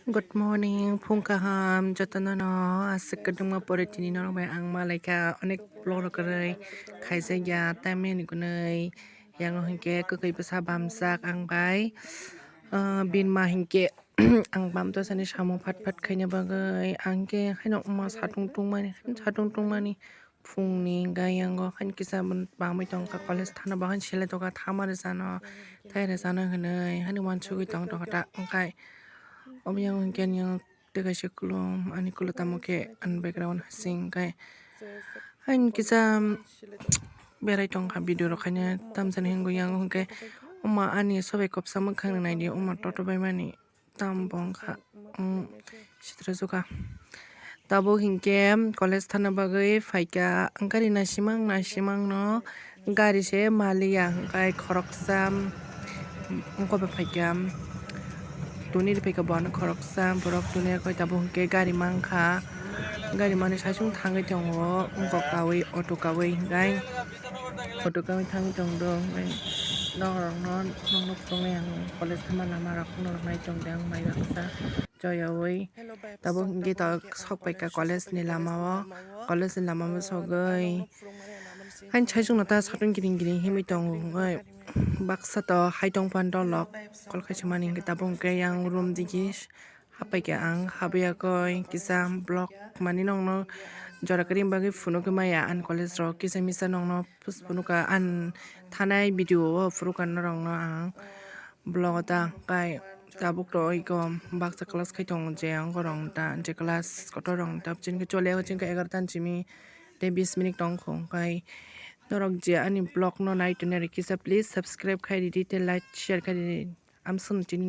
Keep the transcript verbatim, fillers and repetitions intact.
Good morning, phung kaham jotono no aswk kwdwngma pore tini norok bai ang malaikha onek vlog rok kwrwi khaijakya tamni hwnwi yango hinkhe kwkhwi bwsa bamjak ang bai, ah, bini ma hinkhe ang bam tosani samung phat phat khaina bagwi ang khe haino wngma satung tungmani, satung tungmani phungni gaiyango haino kisa bangwi tongkha college thana bagwi selai tongkha thama rwchano thai rwchano hinwi haino uansugwi tong tongkha ta wngkhai omo yang hinkhe yang tei kaisa kulum ani kulo tamo khe ani background hasing khe haino kisa berai tongkha video rok haino tamjani hinwi yang hinkhe wngma ani sobai kopsa mwkhang naidi wngma toto baimani. Tam bongkha, mm, sitrajwkha. Tabuk hinkhe college thana bagwi phaikha, gari nasimang nasimang no gari se maliya, hwnkhe khoroksa, mm, wngkha bai phaikha, tuni ri phaikha bo ano khoroksa borok tuni ri tabuk hinkhe gari mankha, gari mani saichung thangwi tongo, wngkok kawi auto kawi hinkhe. Photo kami thangwi tongdo, hwnwi norokno, nokno phunuknai ang college thangma lama rok phunuknai tongdi ang mai baksa joyaui. Tabuk hwnkhe tok sok paikha college ni lama o, college ni lama o sogwi. Haini saichung no ta satung kiring kiring himwi tongo, hwnwi baksa to hai tongphano dolok kol kaisa mani hwnkhe tabuk hwnkhe yang room digi. Hapai khe ang habwi yakoi kisa vlog mani nokno jora kwrwini bagwi phunugwi maya ani college rok kisa misa nokno phunukha ani thanai video o phunukha norokno ang vlog o ta kai tabuk to iko baksa class khai tongo je ang gorong ta je class kotor rong ta chini khe chole chini khe egarota ni simi tei bis minute tong kho kai norok je ani vlog no nai tongni kisa please subscribe khai ridi tei like share khai ridi amsong chini.